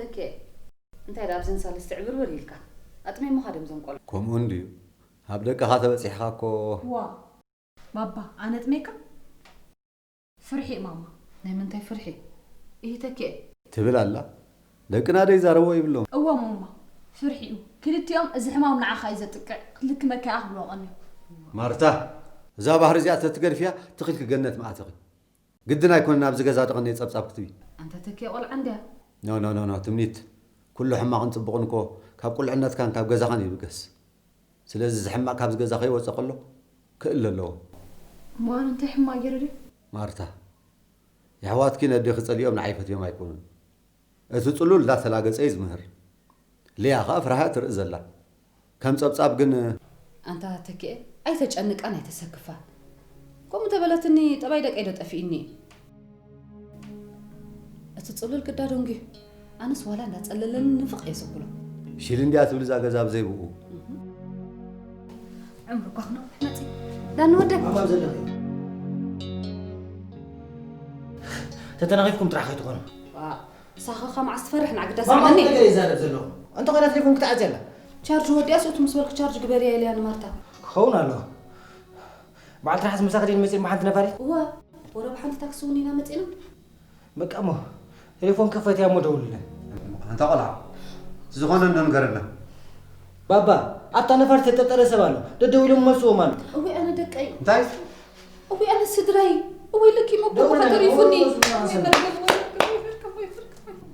ተኬ፣ እንታይ ደኣ ኣብዘን ሳልስቲ ዕብርብር ኢልካ? ኣጥሜሞኻ ድዮም እዞም ቆልዑ? ከምኡ እንድዩ። ኣብ ደቅኻ ተበጺሕኻ እኮ። ዋ፣ ባባ፣ ኣነ ኣጥሜካ? ፍርሒ እዩ ማማ። ናይ ምንታይ ፍርሒ? እሂ ተኬ። ትብል ኣላ። ደቅና ዶ ይዛረብዎ ይብሎም? እወ ማማ፣ ፍርሒ እዩ። ክልቲኦም እዚ ሕማም ንዓኻ እዩ ዘጥቅዕ፣ ክልክመካ እያ ክብልዎ ቀንዮም። ማርታ፣ እዛ ባህሪ እዚኣ ተትገድፍያ ትኽልኪ ገነት ምኣተኺ። ግድን ኣይኮነን ኣብዚ ገዛ ደቐንየ ጸብጻብ ክትቢ። ኣንታ ተኬ ቆልዓ እንድያ። ኖ፣ ኖ፣ ኖ፣ ኖ፣ ትምኒት። ኩሉ ሕማቕን ጽቡቕን እኮ ካብ ቁልዕነትካን ካብ ገዛኻን ይብገስ። ስለዚ እዚ ሕማቕ ካብዚ ገዛ ከይወጸ ከሎ ክእለ ኣለዎ። እሞ ኣነ እንታይ ሕማቕ ገይረ ድዩ? ማርታ፣ የሕዋትኪ ነዴኺ ጸሊኦም ንዓይ ፈትዮም ኣይኮኑን። እቲ ጽሉል እንዳተላገጸ እዩ ዝምህር። ሊያ ኸኣ ፍርሃ ትርኢ ዘላ። ከም ጸብጻብ ግን ኣንታ ተኪኤ፣ ኣይተጨንቃን ኣይተሰክፋን። ከምኡ ተበለትኒ ጠባይ ደቀይ ዶ ጠፊእኒ? እቲ ጽሉል ግዳ ደንጉዩ። ኣነስ ዋላ እንዳጸለለኒ ንፍቕ እየ ዘብሎ። ሽል እንድያ ትብል እዛ ገዛ ብዘይ ብኡ። ዕምሩ እኳ ክነውሕ መጺ። ዳኒ ወደ። ኣባብ ዘለኺ። ተተናኺፍኩም ጥራሕ ከይትኾኑ። ዋ፣ ሳኻ ከ መዓስ ትፈርሕ ንዓግዳ ማማ ስምዕኒ? ነገር ይዛረብ ዘለኹ። እንተ ኾይና ቴሌፎን ክትዓጽ ኣላ። ቻርጅ ወዲኣስ እቱ ምስ በልክ ቻርጅ ግበርያ ኢለያ ንማርታ። ክኸውን ኣሎ። በዓል ትራሕስ ምሳኺ ድየን መጺኤን ብሓንቲ ነፋሪት? እወ፣ ወረ ብሓንቲ ታክሲ እውን ኢና መጺና። በቃ እሞ ቴሌፎን ክፈትያ እሞ ደውልለን። ኣንታ ቆልዓ፣ ዝኾነ እንዶ ንገረና። ባባ፣ ኣብታ ነፋሪት ዝተጠርጠረ ሰብ ኣሎ። ደደዊሎም መልስዎም ኣሎ። እወ ኣነ ደቀይ። እንታይ? እወ ኣነ ስድራይ። እወ ልኪ እሞ እኮ ደውልና፣ ተሪፉኒ። ደውልና፣ ደውልና።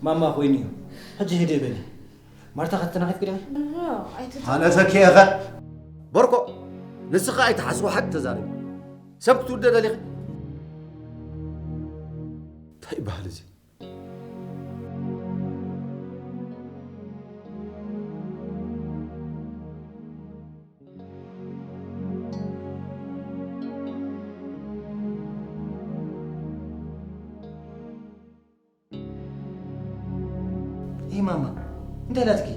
ማማ ኮይኑ እዩ። ሕጂ ሂደ በሊ። ማርታ ከተናኺፍኪ ዲኺ? ኣይትተ- ኣነ ተኪኤኸ? ቦርኮ፣ ንስኻ ኣይትሓስቦ ሓቂ ተዛረቢ። ሰብ ክትውደ ደሊኺ? እንታይ ይበሃል እዚ? ይህ ማማ እንታይ ላትኪ?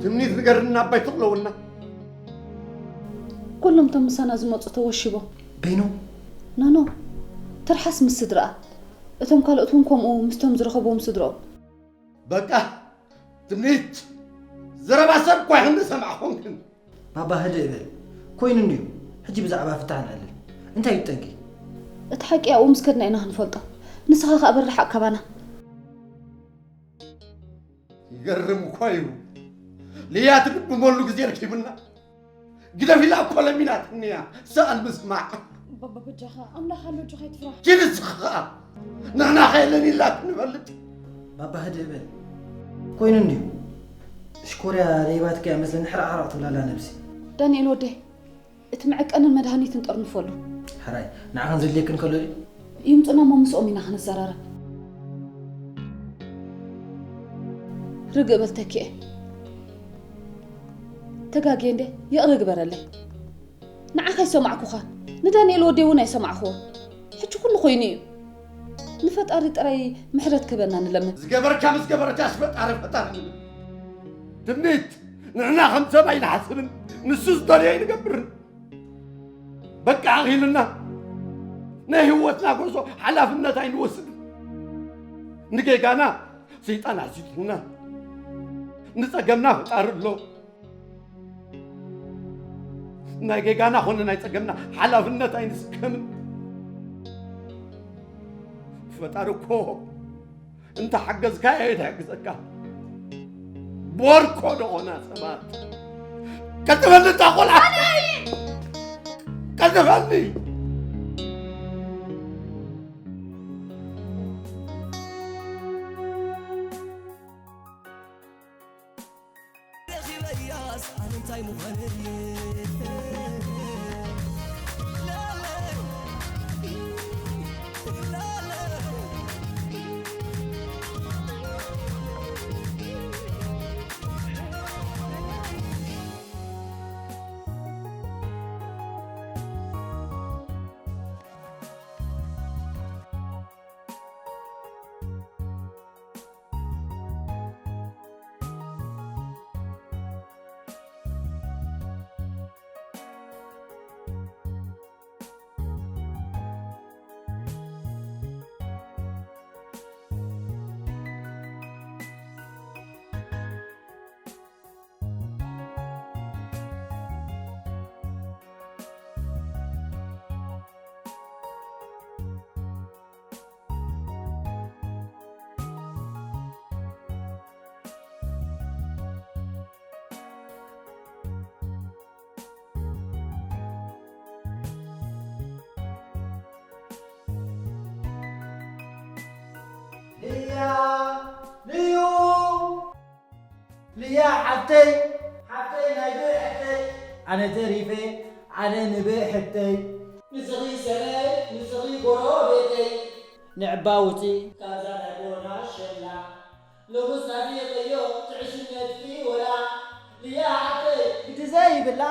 ትምኒት ንገርና ኣባይ ትቕለውና። ኩሎም እቶም ምሳና ዝመፁ ተወሺቦም። በይኖም? ኖኖ፣ ትርሓስ ምስ ስድራኣ። እቶም ካልኦት እውን ከምኡ ምስቶም ዝረኸብዎም ስድሮኦም። በቃ ትምኒት፣ ዘረባ ሰብ እኳ ይኽን ዝሰምዓ ኾንክን። ባባ ህድእ በል። ኮይኑ እንድዩ። ሕጂ ብዛዕባ ፍታሕ ንዕልል። እንታይ እዩ ጠንቂ? እቲ ሓቂ ኣብኡ ምስ ከድና ኢና ክንፈልጦ። ንስኻ ከኣ በርሕ ኣካባና። ይገርም እኳ እዩ። ልያ ትልብመሉ ግዜ ረኪብና። ግደፍ ኢላ እኮ ለሚናትኒ እያ። ሰኣል ምስማዕ። ባባ በጃኻ ኣምላኽ ኣሎ፣ ኣጆኻ ኣይትፍራሕ። ኪድ እስኺ ኸኣ ንሕና ከየለን ኢላትኒ ንፈልጥ። ባባ ህድእ በል። ኮይኑ እንድዩ። ሽኮርያ ለይባትካ እያ መስለኒ ሕራቕ ሕራቕ ትብላላ ነብሲ። ዳንኤል ወደይ፣ እቲ መዐቀንን መድሃኒትን ጠርንፈሉ። ሕራይ፣ ንዓኽን ዘድልየክን ከሎ ድዩ? ይምጹና እሞ ምስኦም ኢና ክንዘራረብ። ርግእ በል ተኪኤ። ተጋግየ እንደ ይቕረ ግበረለይ። ንዓኻ ኣይሰማዕኩኻን፣ ንዳንኤል ወደይ እውን ኣይሰማዕኹዎን። ሕጂ ኩሉ ኮይኑ እዩ። ንፈጣሪ ጥራይ ምሕረት ክህበና ንለምን። ዝገበርካ ምስ ገበርካስ ፈጣሪ ፈጣሪ ንብል። ትምኒት፣ ንሕና ከም ሰብ ኣይንሓስብን፣ ንሱ ዝደልዮ ኣይንገብርን። በቃ ኣኺሉና። ናይ ህይወትና ጉዕዞ ሓላፍነት ኣይንወስድን። ንጌጋና ሰይጣን ኣዚዙና። ንጸገምና ፈጣሪ ኣሎ። ናይ ጌጋና ኾነ ናይ ጸገምና ሓላፍነት ኣይንስከምን። ፈጣሪ እኮ እንተ ሓገዝካዮ እዩ ዝሕግዘካ። ቦርኮ ደኾና ሰባት። ቀጥፈኒ እታ ቆልዓ። ቀጥፈኒ። ረኺበያስ ኣነ እንታይ ምዃን እየ? ያ ሓፍተይ፣ ሓፍተይ ናይ ብእ ሕተይ፣ ኣነ ተሪፈ፣ ኣነ ንብእ ሕተይ። ንስኺ ሰበይ፣ ንስኺ ጎረቤተይ። ንዕባ ውፂ ካብዛ ናይ ኮሮና ሸላ። ሎምስ ናፊቐዮ ትዕሽነትኪ ወላ። ልያ ሓፍተይ ግዲ ዘይብላ።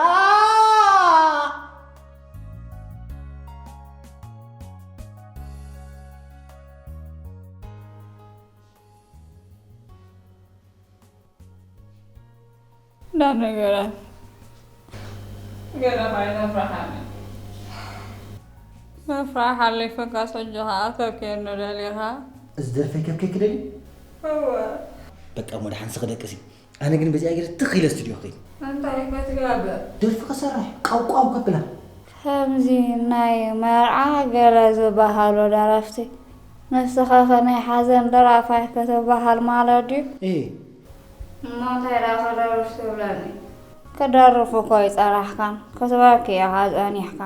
እንዳ ነገራት ገለ ኣይተፍርሓኒ። ምፍራሕ ሓሊፉካስ ሕጂ ኸኣ ከብክየኒ ደሊኻ? እዚ ደርፈይ ከብክየኪ ደልዩ? እወ። በቃ እሞ ደሓን ስኺ ደቅሲ። ኣነ ግን በዚኣ ገይረ ትኽ ኢለ ስቱድዮ ክኸይድ። እንታይ ክትገብር? ደርፊ ክሰርሕ፣ ቃውቃው ከብላ። ከምዚ ናይ መርዓ ገለ ዝበሃሉ ደረፍቲ፣ ንስኻ ኸ ናይ ሓዘን ደራፋይ ክትበሃል ማለት ድዩ? እየ። እሞ እንታይ ደኣ ክደርፍ ትብለኒ? ክደርፍ እኮ ኣይጸናሕካን፣ ክትበኪ ኢኻ ጸኒሕካ።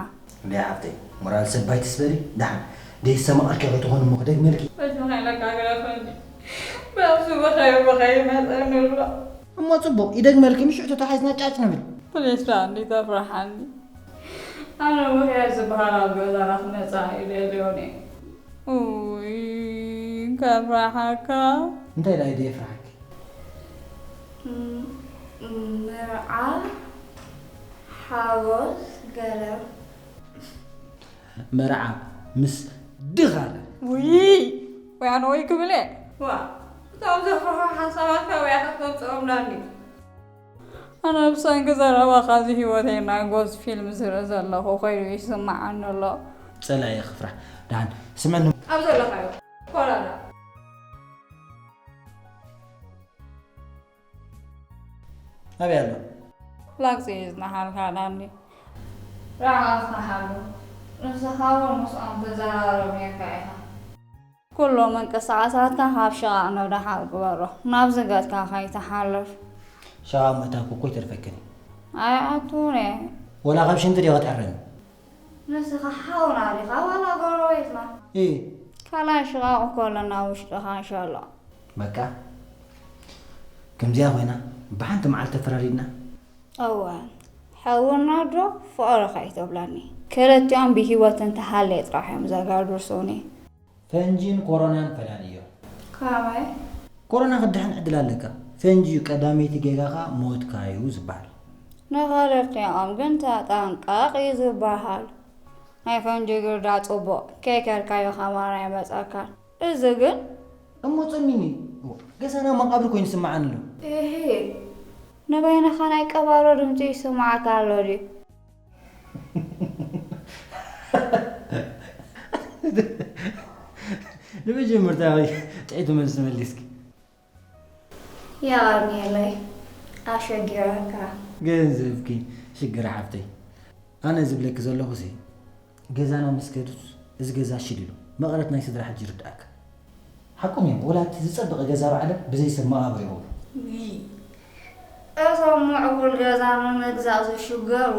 እንድያ ሓፍተይ፣ ሞራል ሰብ ኣይትስበሪ። ደሓን ደይሰማዕኪ ከይትኾኒ እሞ ክደግመልኪ። ሕጂ ከይለካ ግደፈኒ። ብኣሱ ብኸይ ብኸይ ይመጸኒ ኣሎ። እሞ ጽቡቕ፣ ይደግመልኪ፣ ምሽ ተታሒዝና ጫጭ ንብል። ፕሊስ ደኣ እንዲ ተፍርሓኒ። ኣነ ውሕያት ዝበሃል ኣብ ገዛና ክመጽእ ኣይደልዮን እየ። ኡይ፣ ከፍርሓካ። እንታይ ደኣ እዩ ደየፍርሓኪ? ም-፣ መርዓ፣ ሓጎስ፣ ገለ። መርዓ ምስ ድኻለ። ውይ፣ ወይ ኣነ ወይ ክብል እየ። ዋ፣ እቶም ዘፍርሑ ሓሳባት ካበይ ኢኻ ተምጽኦም ዳኒ? ኣነ ብሰንኪ ዘረባኻ እዚ ህይወተይ ናይ ጎዝ ፊልም ዝርኢ ዘለኹ ኮይኑ ይስምዓኒ ኣሎ። ጸላኢ ክፍራሕ። ደሓን ስምዕኒ። ኣብ ዘለኻዮ ኮረና። ኣበይ ኣሎ? ላግጺ እዩ ዝነሓልካ ዳኒ። ራኻ ዝነሓሉ። ንስኻ እውን ምስኦም ትዘራረብ ኔርካ ኢኻ። ኩሉ ምንቅስቓሳትካ ካብ ሽቓቕ ንደሓር ግበሮ። ናብዚ ገጽካ ከይትሓልፍ። ሽቓቕ ምእታውኪ እኮ ይተርፈክን እዩ። ኣይኣቱን እየ። ወላ ካብ ሽንቲ ድዮ ክትዕረሚ? ንስኻ ሓውና ዲኻ ዋላ ጎረቤትና? እይ። ካልኣይ ሽቓቕ እኮ ኣለና ውሽጥኻ እንሻላ። በቃ ከምዚኣ ኮይና ብሓንቲ መዓልቲ ተፈራሪድና? እወ፣ ሓውና ዶ ፍቕሪ ከይትብለኒ። ክልቲኦም ብህይወት እንተሃልየ ጥራሕ እዮም ዘጋድርሱኒ። ፈንጂን ኮሮናን ፈላልዮ። ከመይ? ኮሮና ክድሕን ዕድል ኣለካ። ፈንጂ እዩ ቀዳመይቲ ጌጋኻ ሞትካ እዩ ዝበሃል። ንኽልቲኦም ግን ተጠንቀቕ እዩ ዝበሃል። ናይ ፈንጂ ግርዳ ጽቡቕ፣ ከይከድካዮ ከማን ኣይመጸካን። እዚ ግን እሞ ጸሚኒ። ገዛና መቓብር ኮይኑ ይስምዓኒ ኣሎ። እሂ፣ ንበይንኻ ናይ ቀባሮ ድምጺ ይስምዓካ ኣሎ ድዩ? ንመጀመርታ ጥዒቲ መልሲ መሊስኪ። የቐንየለይ፣ ኣሸጊረካ። ገንዘብኪ ሽግር ሓፍተይ። ኣነ ዝብለኪ ዘለኹሲ፣ ገዛና ምስ ከዱስ፣ እዚ ገዛ ሽል ኢሉ። መቐረት ናይ ስድራ ሕጂ ይርድኣካ። ሓቆም እዮም፣ ወላ እቲ ዝጸበቐ ገዛ ባዕለ ብዘይ ሰብ መቓብር ይኸውሉ። ይይ። እቶም ምዕቡል ገዛ ንምግዛእ ዝሽገሩ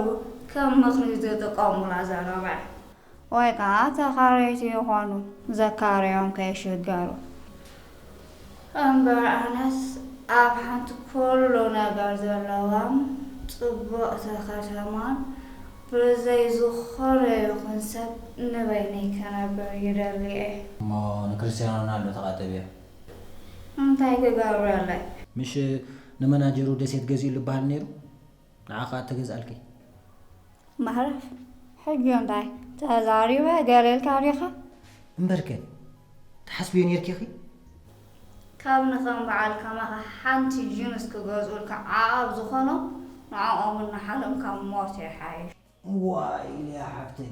ከም ምኽንያት ዝጥቀሙላ ዘረባ። ወይ ከኣ ተኻረይቲ ይኾኑ፣ ዘካርዮም ከይሽገሩ። እምበር ኣነስ ኣብ ሓንቲ ኩሉ ነገር ዘለዋን ጽብቕቲ ከተማን ብዘይ ዝኾነ ይኹን ሰብ ንበይነይ ክነብር ይደሊ እየ። እሞ ንክርስቲያኖ ሮናልዶ ተቓጠብዮ። እንታይ ክገብረለይ? ምሽ ንመናጀሩ ደሴት ገዚኡሉ ይበሃል ነይሩ? ንዓ ኸኣ ተገዝኣልኪ። ማህረፍ፣ ሕጂ እንታይ ተዛሪበ ገለ ኢልካ ዲኻ? እምበርከ፣ ትሓስብዮ ኔርኪ ኢኺ? ካብ ንኸም በዓል ከማኻ ሓንቲ ጅንስ ክገዝኡልካ ዓቐብ ዝኾኖም፣ ንዕኦም እናሓለምካ ሞት ይሓይሽ። ዋይ ሊያ ሓፍተይ፣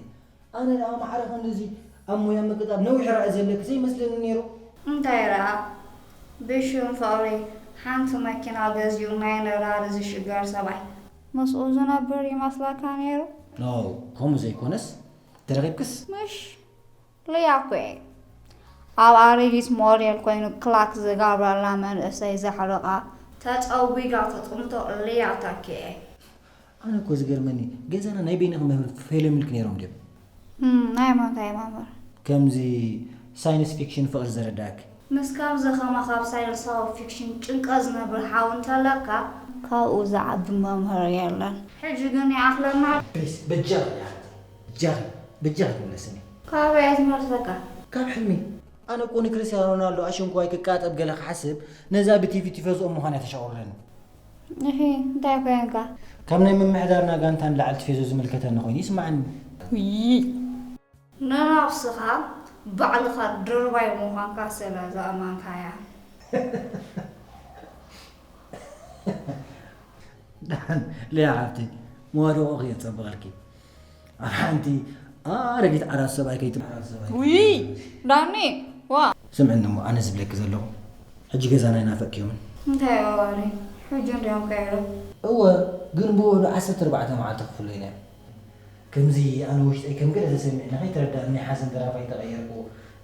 ኣነ ደኣ ማዕረ ክንድዚ ኣብ ሞያ ምቅጣብ ነዊሕ ራኢ ዘለኪ ዘይመስለኒ ነይሩ። እንታይ ደኣ ብሽም ፍቕሪ ሓንቲ መኪና ገዚኡ ናይ ነዳዲ ዝሽገር ሰብኣይ ምስኡ ዝነብር ይመስለካ ነይሩ? ኖ፣ ከምኡ ዘይኮነስ ተረኺብክስ? ምሽ ሊያ እኮ እየ። ኣብ ኣረጊት ሞዴል ኮይኑ ክላክ ዝገብረላ መንእሰይ ዘሕርቓ ተጸዊጋ ትጥምቶ ሊያ ተኪኤ። ኣነ እኮ ዝገርመኒ ገዛና ናይ በይንኺ መምህር ፈይሎምልኪ ነይሮም ድዮም? እም፣ ናይ ምንታይ መምህር? ከምዚ ሳይንስ ፊክሽን ፍቕሪ ዘረዳእኪ። ምስ ከምዚ ከማኻ ኣብ ሳይንሳዊ ፊክሽን ጭንቀት ዝነብር ሓው እንተለካ፣ ካብኡ ዝዓቢ መምህር የለን። ሕጂ ግን ይኣኽለና። ፕሊስ፣ በጃኺ፣ በጃኺ፣ በጃኺ ትምለስኒ። ካበይ እያ ትመልሰካ? ካብ ሕልሚ። ኣነ እኮ ንክርስቲያኖ ሮናልዶ ኣሽንኳይ ክቃጠብ ገለ ክሓስብ፣ ነዛ ብቲቪ ቲፈዝኦ ምዃን እያ ተሻቑረኒ። እሂ፣ እንታይ ኮንካ? ካብ ናይ ምምሕዳርና ጋንታ ንላዕሊ ቲፌዞ ዝምልከተኒ ኮይኑ ይስማዓኒ። ውይ። ንነብስኻ ባዕልኻ ድርባይ ምዃንካ ስለ ዘእመንካያ። ደሓን፣ ሊያ ሓፍተይ፣ መዋድቑኺ የጸብቐልኪ። ኣብ ሓንቲ ኣረጊት ዓራት ሰብኣይ ከይትም-፣ ውይ፣ ዳኒ፣ ዋ። ስምዕኒ እሞ፣ ኣነ ዝብለኪ ዘለኹ፣ ሕጂ ገዛና ኣይናፈቅክዮምን? እንታይ እዋኒ? ሕጂ እንድዮም ከይዶም። እወ፣ ግን ብውዕሉ ዓሰርተ ኣርባዕተ መዓልቲ ክፍለዩና እዮም። ከምዚ ኣነ ውሽጠይ ከም ገለ ተሰሚዑ ንኸይትረዳእኒ ናይ ሓዘን ደራፋይ ተቐየርኩ።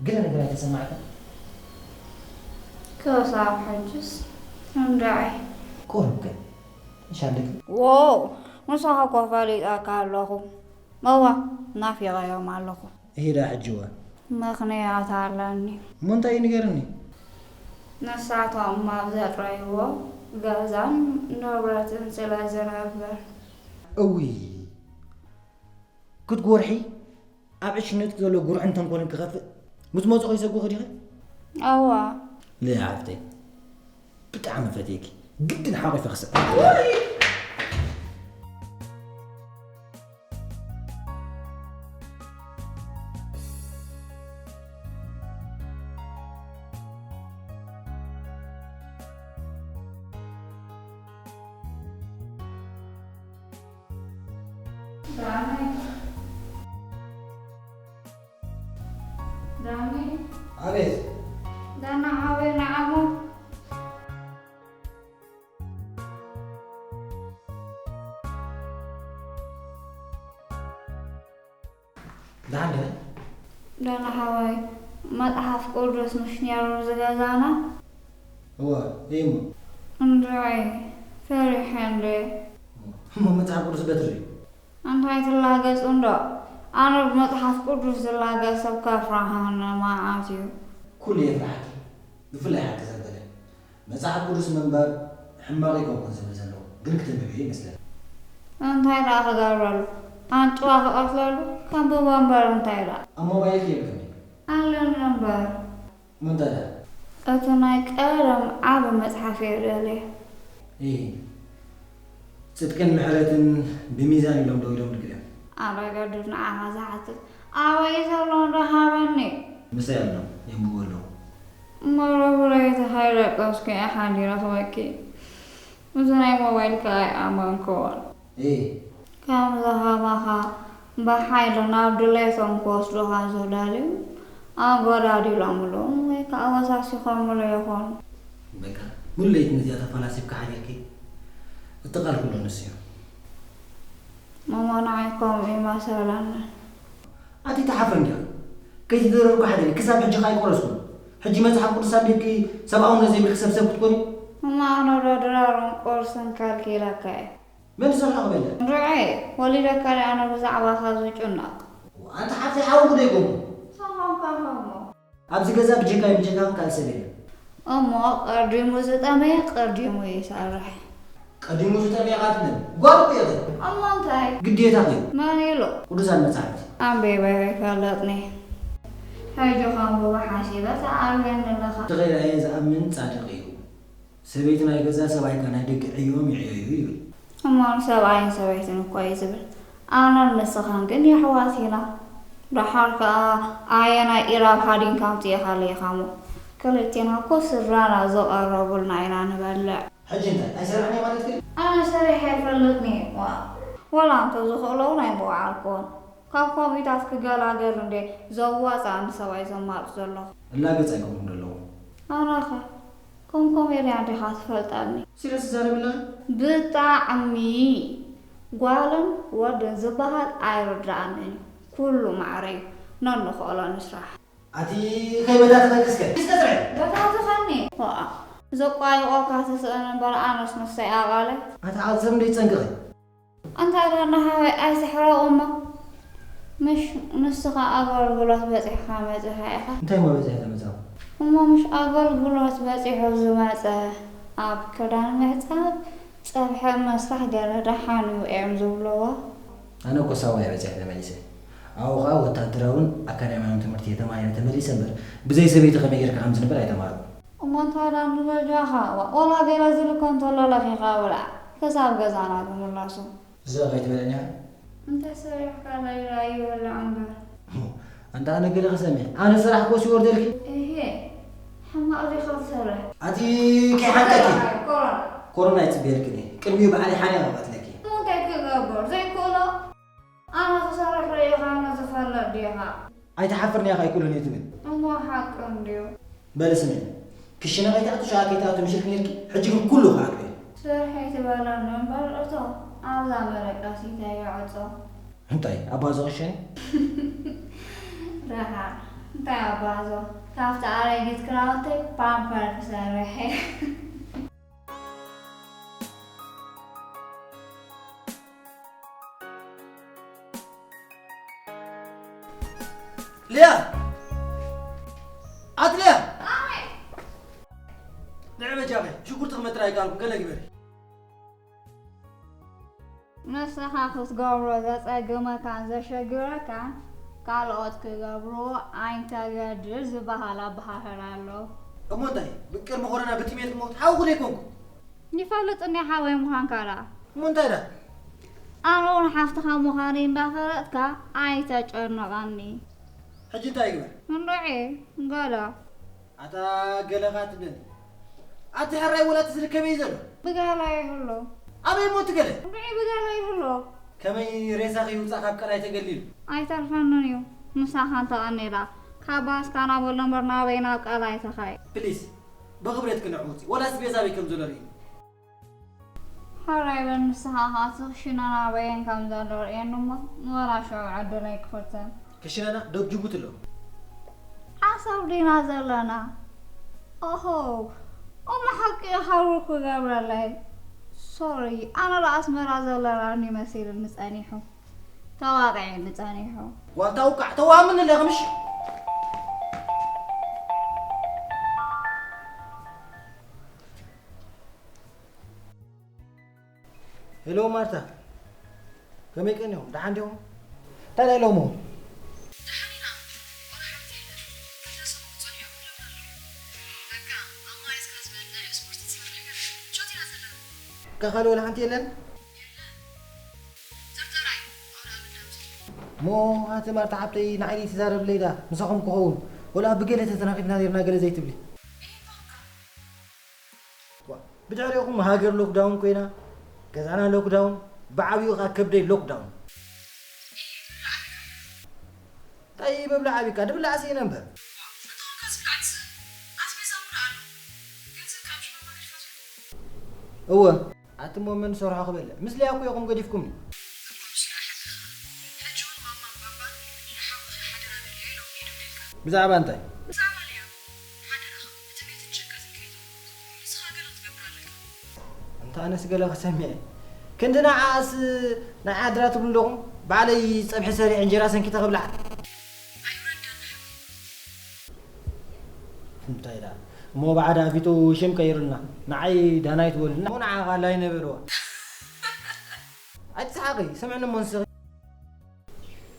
ገለ ነገር ኣይተሰማዕካን? ክሳብ ሕጅስ እንድዒ። ቁሩብ ከ? ንሻለኪ? ዎው! ንስኻ እኮ ፈሊጠካ ኣለኹ። እወ፣ ናፊቐዮም ኣለኹ። እሂ ደኣ ሕጂ እወ። ምኽንያት ኣለኒ። እሞ እንታይ እዩ ንገርኒ? ንሳቶም ኣብ ዘጥረይዎ ገዛን ንብረትን ስለ ዝነብር። እውይ! ክትጎርሒ ኣብ ዕሽነትኪ ዘሎ ጉርሕን ተንኮልን ክኸፍእ ምስ መጹ ከይሰጉኺ ዲኺ? እዋ። ሊያ ሓፍተይ፣ ብጣዕሚ ፈትየኪ። ግድን ሓቒፈ ክስዕም። ዳኒ። ዳኒ። ኣቤት። ዳና ሓወይ ንዓሞ። ደሓን ዲኺ? ደህና ሓወይ፣ መጽሓፍ ቅዱስ ምሽ ነይሩ ዝገዛና? እወ፣ እዩ እሞ። እንድዒ፣ ፈሪሐ እንድየ። እሞ መጽሓፍ ቅዱስ በትሪ እዩ። እንታይ ትላገጽ እንዶ? ኣነ ብመጽሓፍ ቅዱስ ዝላገጽ ሰብ ከፍርሃኒ መዓት እዩ። ኩሉ የፍርሓኪ፣ ብፍላይ ሓቂ ዘበለ። መጽሓፍ ቅዱስ ምንባብ ሕማቕ ኣይኮንኩን ዝብል ዘለኹ፣ ግን ክተንብብዮ ይመስለኒ። እንታይ ደኣ ክገብረሉ? ኣንጭዋ ክቐትለሉ? ከንብቦ እምበር እንታይ ደኣ? ኣብ ሞባይልኪ የብልክን ድዩ? ኣለኒ እምበር። እሞ እንታይ ደኣ? እቲ ናይ ቀደም ዓቢ መጽሓፍ እየ ደልየ። እይ፣ ጽድቅን ምሕረትን ብሚዛን ኢሎም ደው ኢሎም ድግልዮም። ኣረ ገድድ ንዓኻ ዝሓትት ኣበይ ዘሎ እንዶ ሃበኒ። ምሳይ ኣሎ፣ የንብቦ ኣለኹ። መረቡ ለይቲ ከይደቀስኩ እየ ሓዲረ ክበኪ። እዚ ናይ ሞባይልካ ኣይኣመንክዎን። እይ። ከምዚ ከማኻ ብሓይሊ ናብ ድሌቶም ክወስዱኻ ዝደልዩ ኣጎዳዲሎምሉ ወይ ከዓ ወሳሲኾምሉ ይኾኑ። በቃ፣ ሙሉ ለይቲ ነዚኣ ተፈላሲፍካ ሓዲርኪ፣ እቲ ቃል ኩሉ ንሱ እዩ። እሞ ንዓይ ከምኡ ይመሰለኒ። ኣቲ ትሓፍሪ እንዲኻ? ከይተደረርኩ ሓዲረ፣ ክሳብ ሕጂ ከኣ ኣይቆረስኩን። ሕጂ መጽሓፍ ቅዱስ ኣንቢብኪ ሰብኣውነት ዘይብልኪ ሰብ ሰብ ክትኮኒ? እሞ ኣነ ዶ ድራርን ቁርስን ከልኪለካ እየ? መን ዝሰርሖ ክበለ? እንድዒ፣ ወሊደካ ድኣ ኣነ ብዛዕባኻ ዝጭነቕ? ኣንቲ ሓፍተይ ሓውኺ ዶ ኣይኮንኩን? ሰኾንካ ኸሞ? ኣብዚ ገዛ ብጀካይ ብጀካኺ ካልእ ሰብ የለን። እሞ ቀዲሙ ዝጠመየ ቀዲሙ ይሰርሕ። ቀዲሙ ዝጠመየ ቃትልን ጓል እኮ ኢኺ። እሞ እንታይ? ግዴታኺ እዩ። መን ኢሉ? ቅዱሳት መጻሕፍቲ። ኣንቢበ ኣይፈልጥን። ሕጂ ከንብቦ ሓሲበ ተኣርየኒ ኣለኻ። ተኸይዳ እየ ዝኣምን ጻድቕ እዩ። ሰበይቲ ናይ ገዛ ሰብኣይካ ናይ ደገ ዕዮኦም ይዕየዩ ይብል። እሞ ንሰብኣይን ሰበይትን እኮ እዩ ዝብል። ኣነን ንስኻን ግን የሕዋት ኢና። ደሓር ከኣ ኣየናይ ኢራብ ሃዲንካ ኣምጺእኻለይ ኢኻሞ? ክልቴና እኮ ስድራና ዝቐረቡልና ኢና ንበልዕ። ሕጂ እንታይ ኣይሰርሕን እየ ማለት ግን? ኣነ ሰሪሐ ኣይፈልጥን እየ። ዋ፣ ወላ እንተ ዝኽእሎ እውን ኣይምወዓልኩዎን። ካብ ከምኡታት ክገላገል እንደ ዘዋጽኣኒ ሰብኣይ ዘማርጽ ዘለኹ። እላገጽ ኣይኮንኩን ዘለኹ። ኣነኸ ከም ኮሜድያን ዲኻ ትፈልጠኒ? ሲሪየስ ትዛረቢ ኣለኺ? ብጣዕሚ። ጓልን ወድን ዝበሃል ኣይርድኣንን እዩ። ኩሉ ማዕረ እዩ። ነንኽእሎ ንስራሕ። ኣቲ ከይበታተኸኪ እስከ። እስከ ስርሒ። በታትኸኒ። ዋኣ። ዘቋይቖካ ትስእን እምበር ኣነስ ንሰይ ኣቓለ። ኣቲ ዓቕሊ ሰብ እንዶ ይጸንቅቒ። ኣንታ ዳና ሓወይ ኣይትሕረቑ እሞ። ምሽ ንስኻ ኣገልግሎት በጺሕካ መጺኻ ኢኻ። እንታይ እሞ በጺሐ ተመጻኹ? እሞ ምሽ ኣገልግሎት በጺሑ ዝመጸ ኣብ ክዳን ምሕጻብ ጸብሐ መስራሕ ገለ ደሓን እዩ እዮም ዝብልዎ። ኣነ እኮ ሳዋ እየ በጺሐ ተመሊሰ። ኣብኡ ኸኣ ወታደራውን ኣካዳሚያውን ትምህርቲ እየ ተማሂረ ተመሊሰ እምበር፣ ብዘይ ሰበይቲ ከመይ ጌርካ ከም ዝንበር ኣይተማሃርኩን። እሞ እንታይ ደኣ ንበጃኻ? ዋ-፣ ወላ ገለ ዝልኮ እንተሎ ለኺኻ ብላዕ። ክሳብ ገዛና ክምላሱ። እዛ ከይትበልዕኒ ኢኻ? እንታይ ሰሪሕካ ለይላ ይበልዕ እምበር። ኣንታ ኣነ ገለ ክሰምዕ። ኣነ ስራሕ ኮስ ይወርደልኪ? እሄ፣ ሕማቕ ዲኻ ትሰርሕ? ኣቲ ከይሓንቀኪ። ኮሮና። ኮሮና ይጽበየልክን እየ። ቅድሚኡ ባዕለይ ሓኒቐ ክቐትለኪ። እሞ እንታይ ክገብር? ዘይክእሎ? ኣነ ክሰርሕ ርኢኻኒ ዝፈልጥ ዲኻ? ኣይትሓፍርን ኢኻ ኣይኩልን እየ ትብል። እሞ ሓቂ እንድዩ። በሊ ስምዒ። ክሽነ ከይትኣቱ፣ ሸቓ ከይትኣቱ ምሽልክ ነይርኪ፣ ሕጂ ግን ኩሉ ክኣቱ እየ። ስርሐይ ትበለኒ እምበር እቶ ኣብዛ መደቀሲተይ ይዕጾ። እንታይ፣ ኣባዞ ክሸነ? ደሓር፣ እንታይ ኣባዞ? ካብቲ ኣረጊት ክዳውንተይ ፓምፐር ክሰርሕ እየ። ሊያ! ኣቲ ሊያ! ኣቤት! ንዕ በጃኺ፣ ሽጉርቲ ክመጥር ኣይከኣልኩ፣ ገለ ግበሪ። ንስኻ ክትገብሮ ዘጸግመካን ዘሸግረካን፣ ካልኦት ክገብርዎ ኣይንተገድድ ዝበሃል ኣበሃህላ ኣሎ። እሞ እንታይ፣ ብቅድሚ ኮሮና ብጥሜት ክመውት ሓውኹ ዘይኮንኩ? ይፈልጥ እኒ ሓወይ ምዃንካ ደኣ። እሞ እንታይ ደኣ? ኣነ እውን ሓፍትኻ ምዃነይ እንዳፈለጥካ ኣይተጨንቐኒ። ሕጂ እንታይ ይግበር? እንድዒ፣ ገለ። ኣታ ገለኻ ትብለኒ። ኣቲ ሕራይ ወላ እቲ ዝርከበ እዩ ዘሎ? ብገለ ይህሉ። ኣበይ እሞ እቲ ገለ? እንድዒ ብገለ ይህሉ። ከመይ ሬሳኺ ይውጻእ ካብ ቀላይ ተገሊሉ? ኣይተርፈንን እዩ። ምሳኻ እንተቐኒላ፣ ካብ ባስካ ናብ ወሎ እምበር ናበይ ናብ ቀላይ ትኸይድ? ፕሊስ፣ ብኽብረትኪ ንዕውቲ። ወላ ኣስቤዛ ኣበይ ከም ዘሎ ርእይኒ። ሕራይ በል ንስኻ ኸኣ እቲ ክሽነ ናበየን ከም ዘሎ ርእየኒ እሞ፣ ንወላሽ ኣብ ዕድለይ ክፍትን። ክሽነና ዶብ ጅቡቲ ኣሎ። ዓሰብ ዲና ዘለና? ኦሆ፣ እሞ ሓቂ ኢኻ ብሩክ ክገብረለይ። ሶሪ፣ ኣነ ዶ ኣስመራ ዘለናኒ መሲሉኒ ጸኒሑ። ተዋቒዕኒ ጸኒሑ። ዋልታ ውቃዕ ተዋምኒ ኣለኺ ምሽ? ሄሎ ማርታ፣ ከመይ ቀኒኹም? ደሓን ዲኹም? እንታይ ደኣ ኢሎምኹም? ደሓን ኢና። ዋላ ሓንቲ የለን። ክልተ ሰሙን ክጸንሑ እዮም ኢሎምና ኣለዉ። በቃ፣ ኣብ ማይ እስካብ ዝበልዕና እዩ ስፖርት ትሰርሕ ገለ። ምቾት ኢና ዘለና። በቃ፣ ካልእ ዋላ ሓንቲ የለን? የለን። ጥርጠራ እዩ። ኣውደ ኣመት ዳምስ። እሞ፣ ኣቲ ማርታ ሓብተይ፣ ንዓይ ትዛረብለይ ደኣ፣ ምሳኹም ክኸውን። ወላ ብገለ ተተናኺፍና ኔርና ገለ ዘይትብሊ። እየ፣ እባ እኮ። ዋ፣ ብድሕሪኹም ሃገር ሎክዳውን ኮይና፣ ገዛና ሎክዳውን፣ ብዓብዩ ኸኣ ከብደይ ሎክዳውን። እንታይ ምብላዕ ዓቢካ? ድብላዕ ስኢነ እምበር። እወ፣ ኣቲ እሞ መን ሰርሖ ክበልዕ? ምስ ሊያ እኮ ኢኹም ገዲፍኩምኒ። ብዛዕባ እንታይ? ሓደራኻ፣ ብጥሜትን ጭንቀትን ከይትሞት፣ ንስኻ ገለ ክትገብር ኣለካ። እንተ ኣነስ ገለ ክሰምዕ እየ። ክንዲ ንዓኣስ ናይ ዓድራ ትብሉ ኣለኹም? ባዕለይ ጸብሒ ሰሪሐ እንጀራ ሰንኪተ ክብላዕ። ኣይውረድካን ሓወይ። እንታይ ደኣ? እሞ ብዓዳ ኣፊጡ ሽም ቀይሩልና። ንዓይ ዳናይት ወልድና። እሞ ንዓኻ ላይነ በልዋ። ኣይትስሓቂ፣ ስምዕኒ እሞ ንስኺ።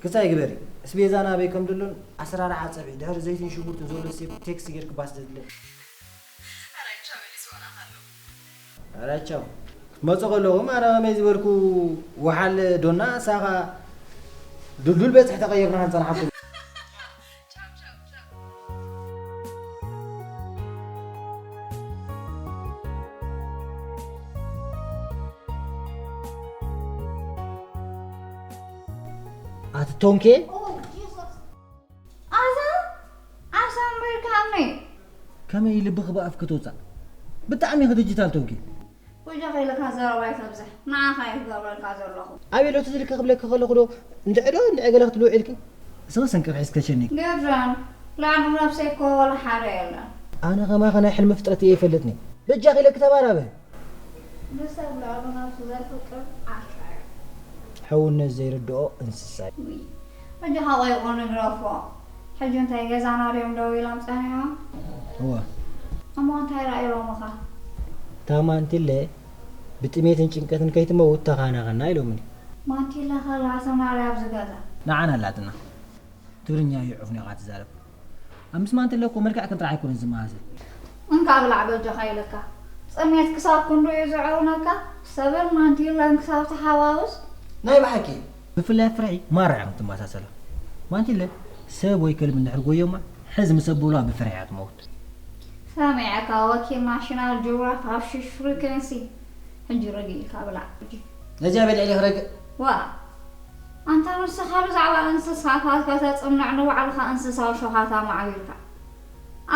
ክሳይ ግበሪ፣ እስቤዛ ናበይ ከም ዘሎን ኣሰራርሓ ጸብሒ፣ ድሕሪ ዘይትን ሽጉርትን ዘሎ ሴፍ ቴክስት ጌርኪ ባስ ዘድለ። ኣራይ ቻው፣ መሊሱ ዋላ ኣሎ። ኣራይ ቻው። መጾ ከለኹም ኣነ ከመይ ዝበልኩ ወሓል ዶና፣ ሳኻ ድልዱል በጽሒ ተቐይርና ክንጸናሓኩም። ቻው፣ ቻው፣ ቻው። ኣቲ ቶንኬ? ኦ፣ ጂሰስ። ኣዛ፣ ኣዛ እምበርካኒ። ከመይ ልብኺ ብኣፍኪ ትውጻእ? ብጣዕሚ ኢኺ ዲጂታል ቶንኬ። ጎጆ ከይልካ ዘረባ ኣይተብዝሕ። ንዓኻ እየ ክገብረልካ ዘለኹ። ኣቤሎ ትዝልኪ ክብለኪ ከለኹ ዶ እንድዒ ዶ እንድዒ ገለ ክትብሊ ውዒልኪ? እስኺ ስንቅር ሒዝኪ ተሸኒኪ። ግድን። ላዕሊ ነብሰይ እኮ ወላ ሓደ የለን። ኣነ ከማኺ ናይ ሕልሚ ፍጥረት እየ ኣይፈልጥን እየ። በጃኺ ኢለኪ ተባራበሪ። ንሰብ ላዕሊ ነብሱ ዘፍቅር ዓሻ እዩ። ሕውነት ዘይርድኦ እንስሳ እዩ። ውይ፣ በጃኻ ቆይ ቁር ንግረፎ። ሕጂ እንታይ ገዛና ድዮም ደው ኢሎም ጸኒሖም? እወ። እሞ እንታይ ራእይሮምኻ? እታ ማንቲለ ብጥሜትን ጭንቀትን ከይትመውት ተኻናኸና ኢሎምኒ። ማንቲለ ኸላ ተማሪ ኣብዚ ገዛ። ንዓና ኣላትና። ትግርኛ ይዕፍ ኔኻ ትዛረብ። ኣብ ምስ ማንቲለ እኮ መልክዕክን ጥራሕ ኣይኮነን ዝመሳሰል። እንካ ብላዕ በጃኻ ኢለካ። ጥሜት ክሳብ ክንዱ እዩ ዝዕውነካ። ሰብን ማንቲለን ክሳብ ተሓዋውስ። ናይ ብሓቂ ብፍላይ ፍርሒ ማራ ኢኹም ትመሳሰላ። ማንቲለ ሰብ ወይ ከልቢ እንድሕር ጎዮማ ሕዝ ምስ ኣበሉዋ ብፍርሒ እያ ትመውት። ሰሚዐካ ወኪል ናሽናል ጂኦግራፍ ኣብ ሽሽ ፍሪከንሲ። ሕጂ ርግእ ኢልካ ብላዕ። ነዚኣ በልዕሊ ክረግእ ዋ ኣንታ ንስኻ ብዛዕባ እንስሳታት ከተጽንዕ ንባዕልኻ እንስሳዊ ሸኻታ ማዕቢልካ።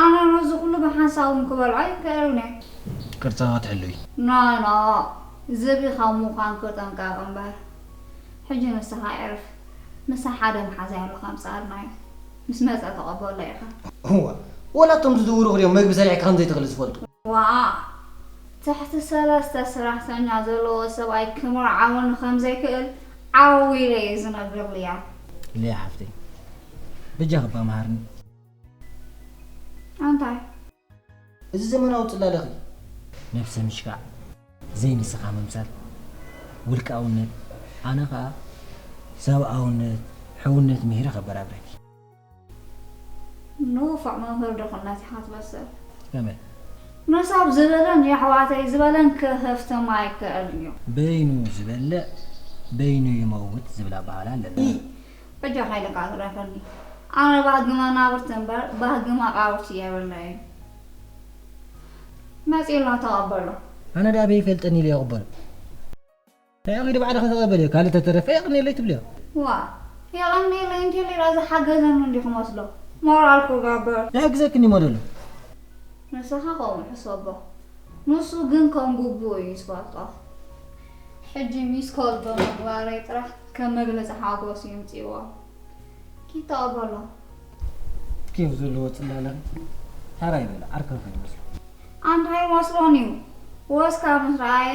ኣነ ነዚ ኩሉ ብሓንሳብ እውን ክበልዖ ይክእል እየ። ቅርጻ ክትሕሉ እዩ። ኖኖ ዝቢ ካብ ምዃን ክጥንቀቕ እምበር። ሕጂ ንስኻ ዕርፍ። ምሳ ሓደ መሓዛይ ኣሎ ከምጽኣልና እዩ። ምስ መጸ ተቐበሎ ኢኻ። እዋ ወላ እቶም ዝዝውሩ ክሪኦም መግቢ ሰሪሕካ ከም ዘይትኽእል ዝፈልጡ ዋእ ትሕቲ ሰለስተ ሰራሕተኛ ዘለዎ ሰብኣይ ክምርዓወኒ ከም ዘይክእል ዓው ኢለ እየ ዝነግር ልያ። ልያ ሓፍተይ በጃኺ እባ መሃርኒ። እንታይ? እዚ ዘመናዊ ጽላለኺ ነብሰ ምሽካዕ ዘይንስኻ ምምሳል ውልቃውነት ኣነ ኸኣ ሰብኣውነት ሕውነት ምሂረ ከበራብረኪ። ንውፉዕ መምህር ድኽነት ኢኻ ትመስል። ከመይ ንሳብ ዝበለን የሕዋተይ ዝበለን ክህፍትም ኣይክእልን እዩ። በይኑ ዝበልዕ በይኑ ይመውት ዝብል ኣበሃህላ ኣለና። በጃኻ ኢልካ ግደፈኒ። ኣነ ባህጊ መናብርቲ እምበር ባህጊ መቓብርቲ የብለይን። መጺእና ተቐበሎ። ኣነ ደኣ በይፈልጠኒ ኢለ ይቕበሎ። ናይ ኣኺዲ ባዕልኻ ተቐበልዮ ካልእ ተተረፈ የቕንየለይ ትብልዮ። ዋ የቐንየለይ እንተኢሉ ኢላ ዝሓገዘኒ እንዲ ክመስሎ። ሞራል ክገብር። ይሕግዘክኒ እሞ ደሎ። ንስኻ ከምኡ ሕሰቦ። ንሱ ግን ከም ግቡእ እዩ ዝፈልጦ። ሕጂ ሚስኮል ብምግባረይ ጥራሕ ከም መግለጺ ሓጎስ ይምጽእዎ። ኪድ ተቐበሎ። ኬፍ ዘለዎ ጽላለ ተራ ይበል ዓርከ ከይመስሎ። ኣንታ ይመስሎን እዩ። ወስካ ምስ ረኣየ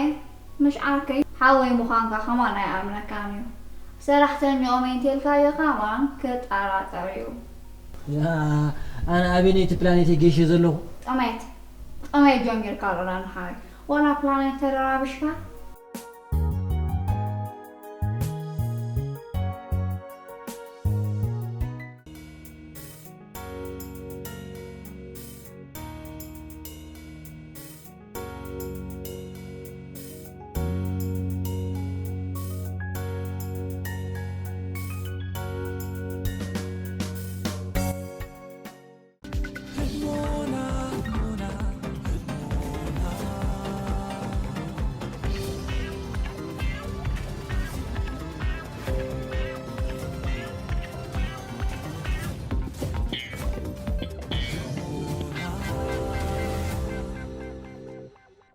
ምሽ ዓርከይ ሓወይ ምዃንካ ከማን ኣይኣምነካን እዩ። ሰራሕተኛኦም እየ እንተልካዮ ከማን ክጠራጠር እዩ። ያ ኣነ ኣበይ ነቲ ፕላኔት ገይሸ ዘለኹ። ጥሜት ጥሜት ጀሚርካ ሎና ንሓወይ። ዋላ ፕላኔት ተደራቢሽካ